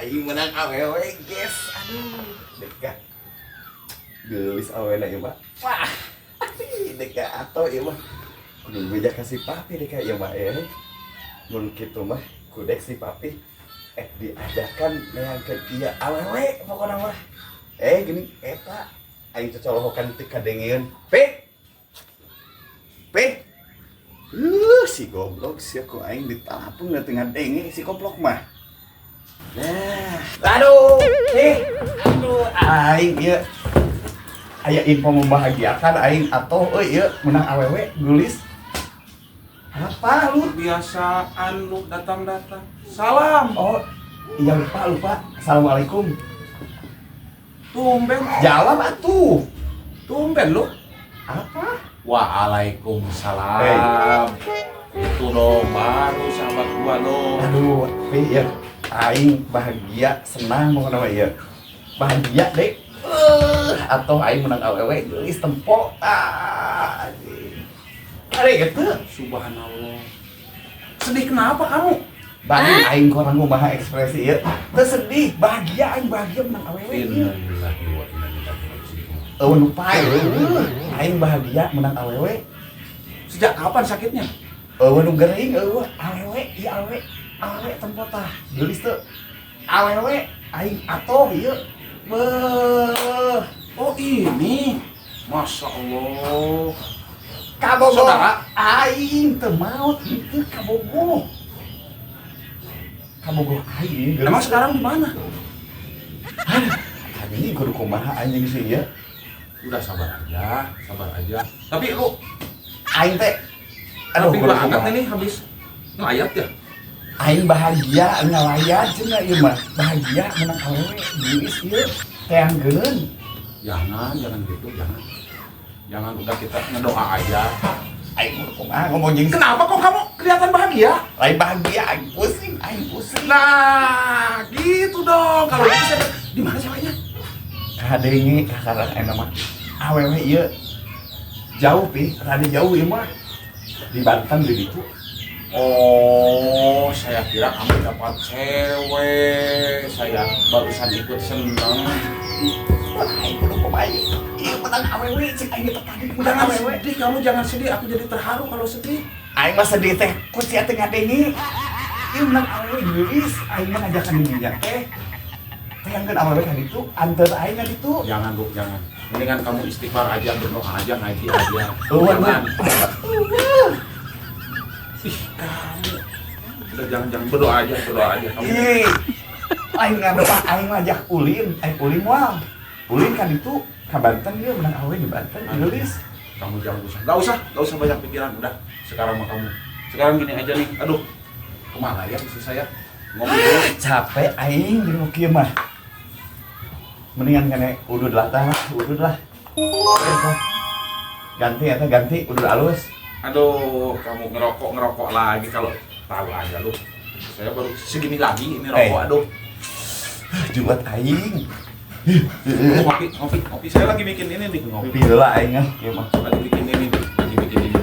Aing menang awewe, guys. Aduh, deka. Geulis awewe ieu mah. Wah. Deka atau ieu mah. Kudu beja ka si papi deka ieu mah eh. Mun kitu mah kudek si papi diajakan neangkeun ieu awewe pokona mah. Gini eta aing cocolohokan teu kadengeun. Pe. Pe. Si goblok sia ku aing ditalapung teu ngadenge si goblok mah. Nah, aduh, aduh, aing ieu aya info membahagiakan aing atoh euy ieu menang awewe geulis. Apa lu? Kebiasaan lu datang-datang. Salam. Oh, iya, lupa lupa. Assalamualaikum. Tumben. Jawab atuh. Tumben lu. Apa? Waalaikumsalam. Itu dong baru sahabat gua lo. Aduh, iya. Aing bahagia, senang pokoknya mah ieu. Bahagia deh. Atau aing menang awewe geulis tempo. Ah, anjing. Ada gitu. Subhanallah. Sedih kenapa kamu? Banding aing kurang kumaha ekspresi ieu. Teu sedih, bahagia, aing bahagia menang awewe ieu. Innalillahi wa inna ilaihi raji'un. Eueuh nu pae eueuh. Aing bahagia menang awewe. Sejak kapan sakitnya? Eueuh nu gering eueuh awewe ieu awewe. Awewe tempo tah. Geulis teu. Awewe aing atoh ieu. Beuh. Oh, ini. Masya Allah. Kabogoh. Saudara? Aing teu maot henteu kabogoh. Kabogoh aing. Emang sekarang di mana? Anjing kudu kumaha anjing sih ya. Udah sabar aja, sabar aja. Tapi lu Aing teh aduh tapi kudu banget kumaha. Ini habis ngelayat ya? Aing bahagia ngalayat cenah ieu mah. Bahagia menang awewe geulis ieu teangkeun. Jangan, jangan gitu, jangan. Jangan, udah kita ngedoa aja. Aing kudu kumaha ngomong jeung Kenapa kok kamu kelihatan bahagia? Lain bahagia, aing pusing, aing pusing. Nah, gitu dong. Kalau gitu saya di mana ceweknya? Kadenge kakarang enak mah. Awewe ieu jauh pi, rada jauh ieu mah. Di Banten di ditu. Oh, saya kira kamu dapat cewek. Saya barusan ikut seneng. Wah, aing kudu kumaha ieu. Ieu menang awewe cek aing teh tadi menang Jangan awewe. Sedih, kamu jangan sedih. Aku jadi terharu kalau sedih. Aing mah sedih teh ku sia teh ngadenge. Ieu menang awewe geulis, aing mah ngajakan di minyak teh. Teangkeun awewe ka ditu, anteur aing ka ditu. Jangan, Bu, jangan. Mendingan kamu istighfar aja, berdoa aja, ngaji aja. Eueuh, Jangan. Ih, kamu. Udah, jangan, jangan, berdoa aja, berdoa aja kamu. Ih, aing ngadoa, aing ngajak ulin, aing ulin moal. Ulin kan itu ka Banten dia menang awewe di Banten, geulis. Kamu jangan usah. Gak usah banyak pikiran. Udah, sekarang mah kamu. Sekarang gini aja nih. Aduh, kemana ya istri saya? Ngomong dulu. Capek aing di nu kieu mah. Mendingan kene udud lah tah, udud lah. Eta. Ganti eta ganti udud alus. Aduh, kamu ngerokok ngerokok lagi, kalau tahu aja lu. Saya baru segini lagi ini rokok, Eh. aduh. Jubat aing. Ngopi, ngopi, ngopi. Saya lagi bikin ini nih, ngopi. Ngopi heula aing ah ieu mah. Lagi bikin ini nih, lagi bikin ini.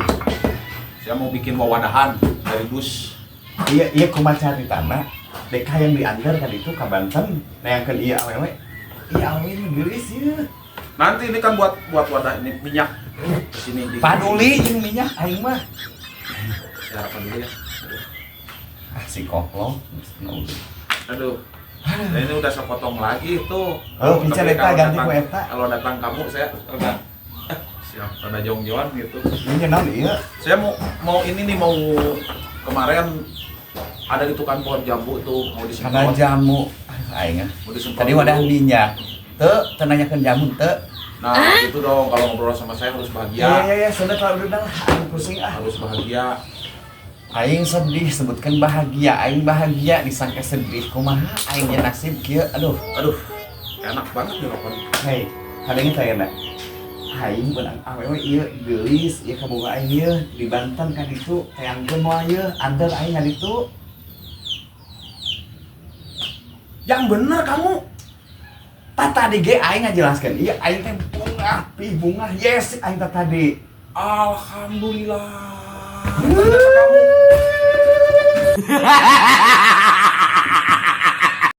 Saya mau bikin wawadahan dari dus. Iya, iya, kumaha caritana? Dek hayang diantar ka ditu ka Banten, neangkeun ieu awewe. Ieu awewe nu geulis ieu. Nanti ini kan buat buat wadah ini minyak ke sini di. Paduli jeung minyak aing mah. Saya harapan dulu ya. Ah, si koplok. Aduh. Nah, ini udah saya potong lagi tuh. Oh, pican Tapi eta kalau ganti datang- ku eta. Kalau datang kamu saya rada siap rada jongjoan gitu. Ini naon ieu? Saya mau mau ini nih, mau kemarin ada di tukang pohon jambu tuh mau disemprot. Karena jamu. Ah, aing ah. Mau disemprot Tadi wadah dulu. Minyak. Teu, teu nanyakeun jamu teu. Nah, gitu dong, kalau ngobrol sama saya harus bahagia. Iya iya iya, sudah kalau udah lah, aing pusing ah. Harus bahagia. Aing sedih sebutkan bahagia, aing bahagia disangka sedih. Kumaha aing nya nasib kieu, aduh. Aduh, enak banget nih rokok. Hei, kadang teh enak. Aing beunang awewe ieu geulis, ieu kaboga aing ieu di Banten ka ditu, teangkeun moal ieu, anteur aing ka ditu. Yang bener kamu. Tah tadi ge aing ngajelaskeun, ieu aing teh bungah, pi bungah, yes aing teh tadi. Alhamdulillah. Ternyata kamu